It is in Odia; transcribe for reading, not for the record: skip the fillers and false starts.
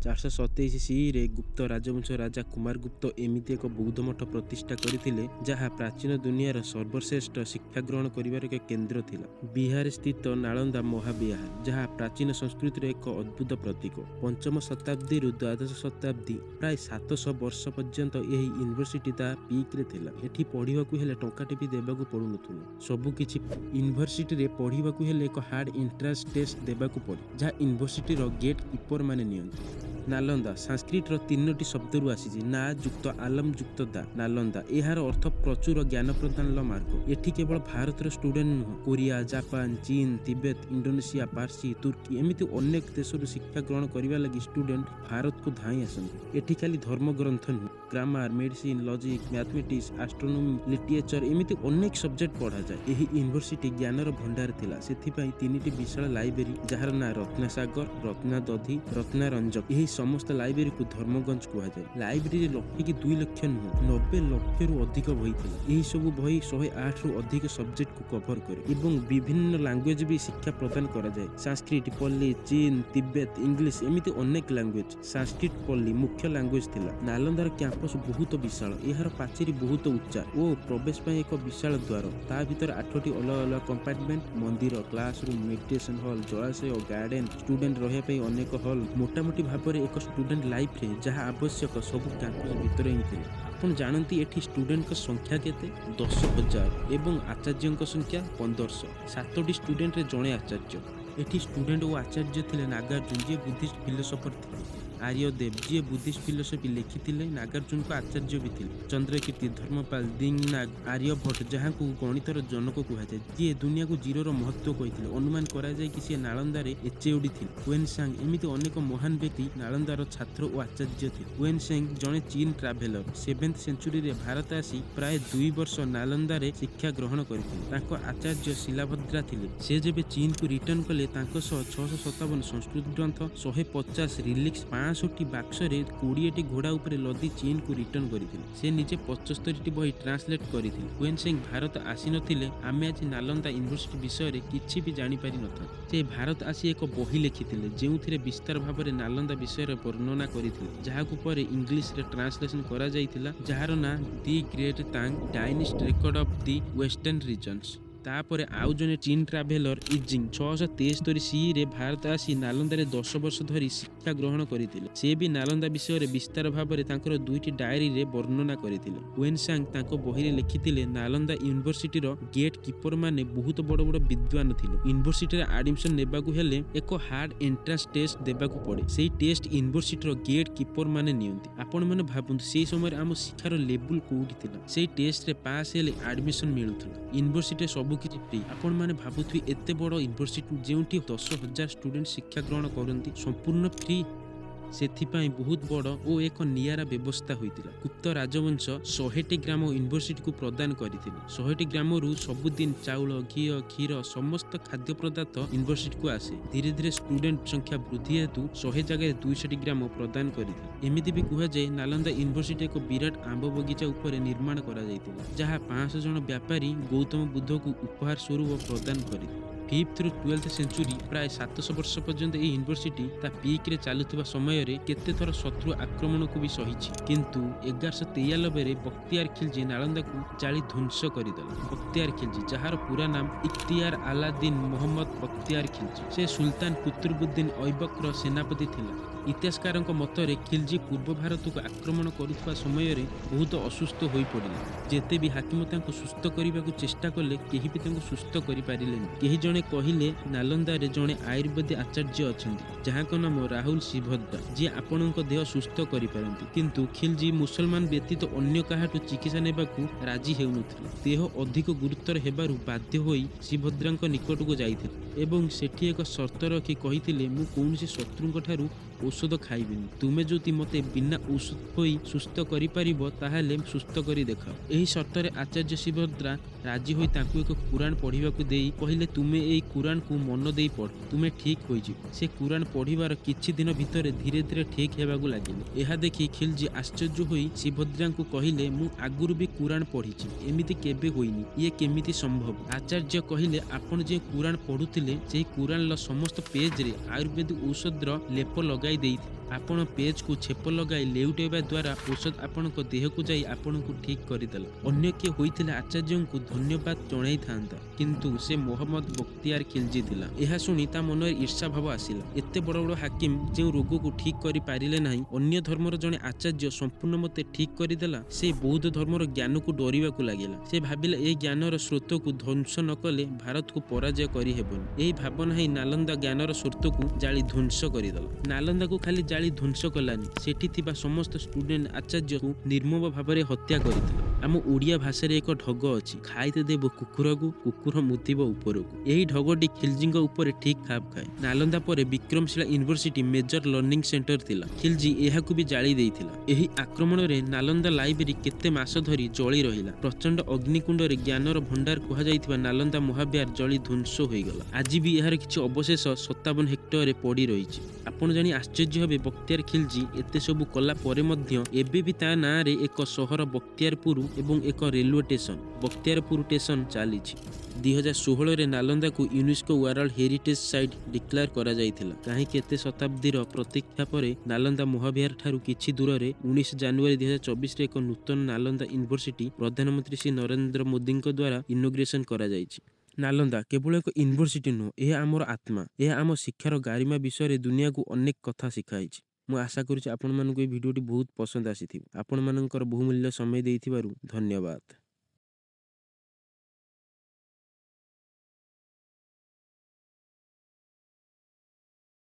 427 ସିଇରେ ଗୁପ୍ତ ରାଜବଂଶ ରାଜା କୁମାରଗୁପ୍ତ ଏମିତି ଏକ ବୌଦ୍ଧ ମଠ ପ୍ରତିଷ୍ଠା କରିଥିଲେ, ଯାହା ପ୍ରାଚୀନ ଦୁନିଆର ସର୍ବଶ୍ରେଷ୍ଠ ଶିକ୍ଷା ଗ୍ରହଣ କରିବାର ଏକ କେନ୍ଦ୍ର ଥିଲା। ବିହାର ସ୍ଥିତ ନାଳନ୍ଦା ମହାବିହାର, ଯାହା ପ୍ରାଚୀନ ସଂସ୍କୃତିର ଏକ ଅଦ୍ଭୁତ ପ୍ରତୀକ। ପଞ୍ଚମ ଶତାବ୍ଦୀରୁ ଦ୍ୱାଦଶ ଶତାବ୍ଦୀ, ପ୍ରାୟ 700 ବର୍ଷ ପର୍ଯ୍ୟନ୍ତ ଏହି ୟୁନିଭର୍ସିଟି ତା ପିକ୍ରେ ଥିଲା। ଏଠି ପଢ଼ିବାକୁ ହେଲେ ଟଙ୍କାଟେ ବି ଦେବାକୁ ପଡ଼ୁନଥିଲା, ସବୁ କିଛି। ୟୁନିଭର୍ସିଟିରେ ପଢ଼ିବାକୁ ହେଲେ ଏକ ହାର୍ଡ ଏଣ୍ଟ୍ରାନ୍ସ ଟେଷ୍ଟ ଦେବାକୁ ପଡ଼େ, ଯାହା ୟୁନିଭର୍ସିଟିର ଗେଟ୍ କିପର ମାନେ ନିଅନ୍ତି। ନାଲନ୍ଦା ସାଂସ୍କ୍ରିଟର ତିନୋଟି ଶବ୍ଦରୁ ଆସିଛି, ନା ଯୁକ୍ତ ଆଲମ ଯୁକ୍ତ ଦା, ନାଲନ୍ଦା। ଏହାର ଅର୍ଥ ପ୍ରଚୁର ଜ୍ଞାନ ପ୍ରଦାନର ମାର୍ଗ। ଏଠି କେବଳ ଭାରତର ଷ୍ଟୁଡେଣ୍ଟ ନୁହଁ, କୋରିଆ, ଜାପାନ, ଚୀନ, ତିବେତ, ଇଣ୍ଡୋନେସିଆ, ପାର୍ସି, ତୁର୍କୀ ଏମିତି ଅନେକ ଦେଶରୁ ଶିକ୍ଷା ଗ୍ରହଣ କରିବା ଲାଗି ଷ୍ଟୁଡେଣ୍ଟ ଭାରତକୁ ଧାଇଁ ଆସନ୍ତି। ଏଠି ଖାଲି ଧର୍ମଗ୍ରନ୍ଥ ନୁହଁ, grammar, medicine, logic, mathematics, astronomy, literature ଏମିତି ଅନେକ ସବଜେକ୍ଟ ପଢ଼ାଯାଏ। ଏହି ୟୁନିଭର୍ସିଟି ଜ୍ଞାନର ଭଣ୍ଡାର ଥିଲା। ସେଥିପାଇଁ ତିନିଟି ବିଶାଳ ଲାଇବ୍ରେରୀ, ଯାହାର ନାଁ ରତ୍ନାସାଗର, ରତ୍ନାଦଧି, ରତ୍ନାରଞ୍ଜକ। ଏହି ସମସ୍ତ ଲାଇବ୍ରେରୀକୁ ଧର୍ମଗଞ୍ଜ କୁହାଯାଏ। ଲାଇବ୍ରେରୀରେ ଲକ୍ଷେ କି 2 ଲକ୍ଷ ନୁହଁ, 90 ଲକ୍ଷରୁ ଅଧିକ ବହି ଥିଲା। ଏହି ସବୁ ବହି 108ରୁ ଅଧିକ ସବଜେକ୍ଟକୁ କଭର କରେ ଏବଂ ବିଭିନ୍ନ ଲାଙ୍ଗୁଏଜ ବି ଶିକ୍ଷା ପ୍ରଦାନ କରାଯାଏ। ସାଂସ୍କ୍ରିଟ, ପଲି, ଚୀନ, ତିବେତ, ଇଂଲିଶ ଏମିତି ଅନେକ ଲାଙ୍ଗୁଏଜ। ସାଂସ୍କ୍ରିଟ, ପଲି ମୁଖ୍ୟ ଲାଙ୍ଗୁଏଜ ଥିଲା। ନାଲନ୍ଦାର କ୍ୟାମ୍ପସ ବହୁତ ବିଶାଳ। ଏହାର ପାଚେରୀ ବହୁତ ଉଚ୍ଚା ଓ ପ୍ରବେଶ ପାଇଁ ଏକ ବିଶାଳ ଦ୍ୱାର। ତା ଭିତରେ ଆଠଟି ଅଲଗା ଅଲଗା କମ୍ପାର୍ଟମେଣ୍ଟ, ମନ୍ଦିର, କ୍ଲାସରୁମ୍, ମେଡିଟେସନ ହଲ୍, ଜଳାଶୟ, ଗାର୍ଡେନ, ଷ୍ଟୁଡେଣ୍ଟ ରହିବା ପାଇଁ ଅନେକ ହଲ୍। ମୋଟାମୋଟି ଭାବରେ ଏକ ଷ୍ଟୁଡେଣ୍ଟ ଲାଇଫରେ ଯାହା ଆବଶ୍ୟକ, ସବୁ କ୍ୟାମ୍ପସ ଭିତରେ ହିଁ ଥିଲା। ଆପଣ ଜାଣନ୍ତି ଏଠି ଷ୍ଟୁଡେଣ୍ଟଙ୍କ ସଂଖ୍ୟା କେତେ? 10,000 ଏବଂ ଆଚାର୍ଯ୍ୟଙ୍କ ସଂଖ୍ୟା 1500। ସାତଟି ଷ୍ଟୁଡେଣ୍ଟରେ ଜଣେ ଆଚାର୍ଯ୍ୟ। ଏଠି ଷ୍ଟୁଡେଣ୍ଟ ଓ ଆଚାର୍ଯ୍ୟ ଥିଲେ ନାଗାର୍ଜୁନ, ଯିଏ ବୁଦ୍ଧିଷ୍ଟ ଫିଲୋସଫର ଥିଲେ, ଆର୍ଯ୍ୟଦେବ, ଯିଏ ବୁଦ୍ଧିଷ୍ଟ ଫିଲୋସଫି ଲେଖିଥିଲେ, ନାଗାର୍ଜୁନଙ୍କ ଆଚାର୍ଯ୍ୟ ବି ଥିଲେ, ଚନ୍ଦ୍ରକୀର୍ତ୍ତି, ଧର୍ମପାଲ, ଦିଙ୍ଗନାଗ, ଆର୍ଯ୍ୟଭଟ୍ଟ, ଯାହାଙ୍କୁ ଗଣିତର ଜନକ କୁହାଯାଏ, ଯିଏ ଦୁନିଆକୁ ଜିରୋର ମହତ୍ତ୍ୱ କହିଥିଲେ। ଅନୁମାନ କରାଯାଏ କି ସିଏ ନାଳନ୍ଦାରେ ଏଚଓଡି ଥିଲେ। ହୁଏନସାଙ୍ଗ ଏମିତି ଅନେକ ମହାନ ବ୍ୟକ୍ତି ନାଳନ୍ଦାର ଛାତ୍ର ଓ ଆଚାର୍ଯ୍ୟ ଥିଲେ। ହୁଏନସାଙ୍ଗ ଜଣେ ଚୀନ ଟ୍ରାଭେଲର। ସେଭେନ୍ଥ ସେଞ୍ଚୁରୀରେ ଭାରତ ଆସି ପ୍ରାୟ 2 ବର୍ଷ ନାଲନ୍ଦାରେ ଶିକ୍ଷା ଗ୍ରହଣ କରିଥିଲେ। ତାଙ୍କ ଆଚାର୍ଯ୍ୟ ଶିଲାଭଦ୍ରା ଥିଲେ। ସେ ଯେବେ ଚୀନକୁ ରିଟର୍ଣ୍ଣ କଲେ, ତାଙ୍କ ସହ 657 ସଂସ୍କୃତ ଗ୍ରନ୍ଥ, 150 ରିଲିକ୍ସ 65 ବାକ୍ସରେ 20ଟି ଘୋଡ଼ା ଉପରେ ଲଦି ଚୀନକୁ ରିଟର୍ଣ୍ଣ କରିଥିଲେ। ସେ ନିଜେ 75ଟି ବହି ଟ୍ରାନ୍ସଲେଟ୍ କରିଥିଲେ। ହୁଏନସାଙ୍ଗ ଭାରତ ଆସିନଥିଲେ ଆମେ ଆଜି ନାଲନ୍ଦା ୟୁନିଭର୍ସିଟି ବିଷୟରେ କିଛି ବି ଜାଣିପାରିନଥାନ୍ତୁ। ସେ ଭାରତ ଆସି ଏକ ବହି ଲେଖିଥିଲେ, ଯେଉଁଥିରେ ବିସ୍ତାର ଭାବରେ ନାଲନ୍ଦା ବିଷୟରେ ବର୍ଣ୍ଣନା କରିଥିଲେ, ଯାହାକୁ ପରେ ଇଂଲିଶରେ ଟ୍ରାନ୍ସଲେସନ କରାଯାଇଥିଲା, ଯାହାର ନାଁ The Great Tang Dynasty Record of the Western Regions। ତାପରେ ଆଉ ଜଣେ ଚୀନ ଟ୍ରାଭେଲର ଇଜିଙ୍ଗ 673 ସିଇରେ ଭାରତ ଆସି ନାଲନ୍ଦାରେ 10 ବର୍ଷ ଧରି ଶିକ୍ଷା ଗ୍ରହଣ କରିଥିଲେ। ସେ ବି ନାଲନ୍ଦା ବିଷୟରେ ବିସ୍ତାର ଭାବରେ ତାଙ୍କର ଦୁଇଟି ଡାଏରୀରେ ବର୍ଣ୍ଣନା କରିଥିଲେ। ହୁଏନସାଙ୍ଗ ତାଙ୍କ ବହିରେ ଲେଖିଥିଲେ, ନାଲନ୍ଦା ୟୁନିଭର୍ସିଟିର ଗେଟ୍ କିପର ମାନେ ବହୁତ ବଡ଼ ବଡ଼ ବିଦ୍ୱାନ ଥିଲେ। ୟୁନିଭର୍ସିଟିରେ ଆଡମିସନ ନେବାକୁ ହେଲେ ଏକ ହାର୍ଡ ଏଣ୍ଟ୍ରାନ୍ସ ଟେଷ୍ଟ ଦେବାକୁ ପଡ଼େ। ସେଇ ଟେଷ୍ଟ ୟୁନିଭର୍ସିଟିର ଗେଟ୍ କିପର ମାନେ ନିଅନ୍ତି। ଆପଣମାନେ ଭାବନ୍ତୁ, ସେଇ ସମୟରେ ଆମ ଶିକ୍ଷାର ଲେବୁଲ କୋଉଠି ଥିଲା। ସେଇ ଟେଷ୍ଟରେ ପାସ୍ ହେଲେ ଆଡମିସନ ମିଳୁଥିଲା। ୟୁନିଭର୍ସିଟିରେ ସବୁ କିଛି ଫ୍ରି। ଆପଣମାନେ ଭାବୁଥିବେ, ଏତେ ବଡ଼ ୟୁନିଭର୍ସିଟି, ଯେଉଁଠି 10,000 ଷ୍ଟୁଡେଣ୍ଟ ଶିକ୍ଷା ଗ୍ରହଣ କରନ୍ତି, ସମ୍ପୂର୍ଣ୍ଣ ଫ୍ରି। ସେଥିପାଇଁ ବହୁତ ବଡ଼ ଓ ଏକ ନିଆରା ବ୍ୟବସ୍ଥା ହୋଇଥିଲା। ଗୁପ୍ତ ରାଜବଂଶ 100ଟି ଗ୍ରାମ ୟୁନିଭର୍ସିଟିକୁ ପ୍ରଦାନ କରିଥିଲେ। 100ଟି ଗ୍ରାମରୁ ସବୁଦିନ ଚାଉଳ, ଘିଅ, କ୍ଷୀର, ସମସ୍ତ ଖାଦ୍ୟ ପଦାର୍ଥ ୟୁନିଭର୍ସିଟିକୁ ଆସେ। ଧୀରେ ଧୀରେ ଷ୍ଟୁଡେଣ୍ଟ ସଂଖ୍ୟା ବୃଦ୍ଧି ହେତୁ 100 ଜାଗାରେ 200ଟି ଗ୍ରାମ ପ୍ରଦାନ କରିଥିଲେ। ଏମିତି ବି କୁହାଯାଏ, ନାଲନ୍ଦା ୟୁନିଭର୍ସିଟି ଏକ ବିରାଟ ଆମ୍ବ ବଗିଚା ଉପରେ ନିର୍ମାଣ କରାଯାଇଥିଲା, ଯାହା 500 ଜଣ ବ୍ୟାପାରୀ ଗୌତମ ବୁଦ୍ଧକୁ ଉପହାର ସ୍ୱରୂପ ପ୍ରଦାନ କରିଥିଲେ। ଫିଫ୍ଥରୁ 12ଥ ସେଞ୍ଚୁରୀ, ପ୍ରାୟ 700 ବର୍ଷ ପର୍ଯ୍ୟନ୍ତ ଏହି ୟୁନିଭର୍ସିଟି ତା ପିକ୍ରେ ଚାଲୁଥିବା ସମୟରେ କେତେଥର ଶତ୍ରୁ ଆକ୍ରମଣକୁ ବି ସହିଛି। କିନ୍ତୁ 1193ରେ ବକ୍ତିଆର ଖିଲଜି ନାଳନ୍ଦାକୁ ଜାଳି ଧ୍ୱଂସ କରିଦେଲା। ବକ୍ତିଆର ଖିଲଜି, ଯାହାର ପୁରା ନାମ ଇକ୍ତିଆର ଆଲାଦ୍ଦିନ ମୋହମ୍ମଦ ବକ୍ତିଆର ଖିଲଜି, ସେ ସୁଲତାନ କୁତୁବୁଦ୍ଦିନ ଐବକର ସେନାପତି ଥିଲା। ଇତିହାସକାରଙ୍କ ମତରେ ଖିଲଜି ପୂର୍ବ ଭାରତକୁ ଆକ୍ରମଣ କରୁଥିବା ସମୟରେ ବହୁତ ଅସୁସ୍ଥ ହୋଇପଡ଼ିଲେ। ଯେତେ ବି ହାକିମ ତାଙ୍କୁ ସୁସ୍ଥ କରିବାକୁ ଚେଷ୍ଟା କଲେ, କେହି ବି ତାଙ୍କୁ ସୁସ୍ଥ କରିପାରିଲେନି। କେହି ଜଣେ କହିଲେ, ନାଲନ୍ଦାରେ ଜଣେ ଆୟୁର୍ବେଦ ଆଚାର୍ଯ୍ୟ ଅଛନ୍ତି, ଯାହାଙ୍କ ନାମ ରାହୁଲ ଶିଭଦ୍ରା, ଯିଏ ଆପଣଙ୍କ ଦେହ ସୁସ୍ଥ କରିପାରନ୍ତି। କିନ୍ତୁ ଖିଲଜି ମୁସଲମାନ ବ୍ୟତୀତ ଅନ୍ୟ କାହାଠୁ ଚିକିତ୍ସା ନେବାକୁ ରାଜି ହେଉନଥିଲେ। ଦେହ ଅଧିକ ଗୁରୁତର ହେବାରୁ ବାଧ୍ୟ ହୋଇ ଶିଭଦ୍ରାଙ୍କ ନିକଟକୁ ଯାଇଥିଲେ ଏବଂ ସେଠି ଏକ ସର୍ତ୍ତ ରଖି କହିଥିଲେ, "ମୁଁ କୌଣସି ଶତ୍ରୁଙ୍କ ଠାରୁ ଔଷଧ ଖାଇବିନି। ତୁମେ ଯଦି ମୋତେ ବିନା ଔଷଧ ହୋଇ ସୁସ୍ଥ କରିପାରିବ, ତାହେଲେ ସୁସ୍ଥ କରି ଦେଖାଅ।" ଏହି ସର୍ତ୍ତରେ ଆଚାର୍ଯ୍ୟ ଶିଭଦ୍ରା ରାଜି ହୋଇ ତାଙ୍କୁ ଏକ କୁରାଣ ପଢ଼ିବାକୁ ଦେଇ କହିଲେ, "ତୁମେ ଏଇ କୁରାଣକୁ ମନ ଦେଇ ପଢ଼, ତୁମେ ଠିକ୍ ହୋଇଯିବ।" ସେ କୁରାଣ ପଢ଼ିବାର କିଛି ଦିନ ଭିତରେ ଧୀରେ ଧୀରେ ଠିକ୍ ହେବାକୁ ଲାଗିଲେ। ଏହା ଦେଖି ଖିଲଜି ଆଶ୍ଚର୍ଯ୍ୟ ହୋଇ ଶିଭଦ୍ରାଙ୍କୁ କହିଲେ, "ମୁଁ ଆଗରୁ ବି କୁରାଣ ପଢ଼ିଛି, ଏମିତି କେବେ ହୋଇନି। ଇଏ କେମିତି ସମ୍ଭବ?" ଆଚାର୍ଯ୍ୟ କହିଲେ, "ଆପଣ ଯେଉଁ କୁରାଣ ପଢ଼ୁଥିଲେ, ସେହି କୁରାଣର ସମସ୍ତ ପେଜରେ ଆୟୁର୍ବେଦିକ ଔଷଧର ଲେପ ଲଗାଇ ଦେଇଥିଲେ।" ଆପଣ ପେଜକୁ ଛେପ ଲଗାଇ ଲେଉଟାଇବା ଦ୍ୱାରା ଔଷଧ ଆପଣଙ୍କ ଦେହକୁ ଯାଇ ଆପଣଙ୍କୁ ଠିକ୍ କରିଦେଲା। ଅନ୍ୟ କିଏ ହୋଇଥିଲେ ଆଚାର୍ଯ୍ୟଙ୍କୁ ଧନ୍ୟବାଦ ଜଣାଇଥାନ୍ତା, କିନ୍ତୁ ସେ ମହମ୍ମଦ ବକ୍ତିଆର ଖିଲଜି ଥିଲା। ଏହା ଶୁଣି ତା ମନରେ ଈର୍ଷା ଭାବ ଆସିଲା। ଏତେ ବଡ଼ ବଡ଼ ହାକିମ ଯେଉଁ ରୋଗକୁ ଠିକ୍ କରିପାରିଲେ ନାହିଁ, ଅନ୍ୟ ଧର୍ମର ଜଣେ ଆଚାର୍ଯ୍ୟ ସମ୍ପୂର୍ଣ୍ଣ ମୋତେ ଠିକ୍ କରିଦେଲା। ସେ ବୌଦ୍ଧ ଧର୍ମର ଜ୍ଞାନକୁ ଡରିବାକୁ ଲାଗିଲା। ସେ ଭାବିଲା, ଏହି ଜ୍ଞାନର ସ୍ରୋତକୁ ଧ୍ୱଂସ ନ କଲେ ଭାରତକୁ ପରାଜୟ କରିହେବନି। ଏହି ଭାବନା ହିଁ ନାଲନ୍ଦା ଜ୍ଞାନର ସ୍ରୋତକୁ ଜାଳି ଧ୍ୱଂସ କରିଦେଲା। ନାଲନ୍ଦାକୁ ଖାଲି ଜାଳି ଧ୍ୱଂସ କଲାନି, ସେଠି ଥିବା ସମସ୍ତ ଷ୍ଟୁଡେଣ୍ଟ ଆଚାର୍ଯ୍ୟକୁ ନିର୍ମମ ଭାବରେ ହତ୍ୟା କରିଥିଲା। ଆମ ଓଡ଼ିଆ ଭାଷାରେ ଏକ ଢଗ ଅଛି, ଖାଇତେ ଦେବ କୁକୁରକୁ, କୁକୁର ମୁତିବ ଉପରକୁ। ଏହି ଢଗଟି ଖିଲଜିଙ୍କ ଉପରେ ଠିକ୍ ଖାପ ଖାଏ। ନାଲନ୍ଦା ପରେ Vikramshila university major learning centre ଥିଲା। ଖିଲଜି ଏହାକୁ ବି ଜାଳି ଦେଇଥିଲା। ଏହି ଆକ୍ରମଣରେ ନାଲନ୍ଦା ଲାଇବ୍ରେରୀ କେତେ ମାସ ଧରି ଜଳି ରହିଲା। ପ୍ରଚଣ୍ଡ ଅଗ୍ନିକୁଣ୍ଡରେ ଜ୍ଞାନର ଭଣ୍ଡାର କୁହାଯାଇଥିବା ନାଲନ୍ଦା ମହାବିହାର ଜଳି ଧ୍ୱଂସ ହୋଇଗଲା। ଆଜି ବି ଏହାର କିଛି ଅବଶେଷ 57 ହେକ୍ଟରରେ ପଡ଼ି ରହିଛି। ଆପଣ ଜାଣି ଆଶ୍ଚର୍ଯ୍ୟ ହେବେ, ବକ୍ତିଆର ଖିଲଜି ଏତେ ସବୁ କଲା ପରେ ମଧ୍ୟ ଏବେ ବି ତା ନାଁରେ ଏକ ସହର ବକ୍ତିଆରପୁର ଏବଂ ଏକ ରେଲୱେ ଷ୍ଟେସନ ବକ୍ତିଆରପୁର ଷ୍ଟେସନ ଚାଲିଛି। 2016ରେ ନାଲନ୍ଦାକୁ UNESCO world heritage site declare କରାଯାଇଥିଲା। କାହିଁ କେତେ ଶତାବ୍ଦୀର ପ୍ରତୀକ୍ଷା ପରେ ନାଲନ୍ଦା ମହାବିହାର ଠାରୁ କିଛି ଦୂରରେ 19 ଜାନୁଆରୀ 2024ରେ ଏକ ନୂତନ ନାଲନ୍ଦା ୟୁନିଭର୍ସିଟି ପ୍ରଧାନମନ୍ତ୍ରୀ ଶ୍ରୀ ନରେନ୍ଦ୍ର ମୋଦିଙ୍କ ଦ୍ୱାରା ଇନୋଗ୍ରେସନ କରାଯାଇଛି। ନାଲନ୍ଦା କେବଳ ଏକ ୟୁନିଭର୍ସିଟି ନୁହଁ, ଏହା ଆମର ଆତ୍ମା। ଏହା ଆମ ଶିକ୍ଷାର ଗାରିମା ବିଷୟରେ ଦୁନିଆକୁ ଅନେକ କଥା ଶିଖାଇଛି। ମୁଁ ଆଶା କରୁଛି ଆପଣମାନଙ୍କୁ ଏହି ଭିଡ଼ିଓଟି ବହୁତ ପସନ୍ଦ ଆସିଥିବ। ଆପଣମାନଙ୍କର ବହୁମୂଲ୍ୟ ସମୟ ଦେଇଥିବାରୁ ଧନ୍ୟବାଦ।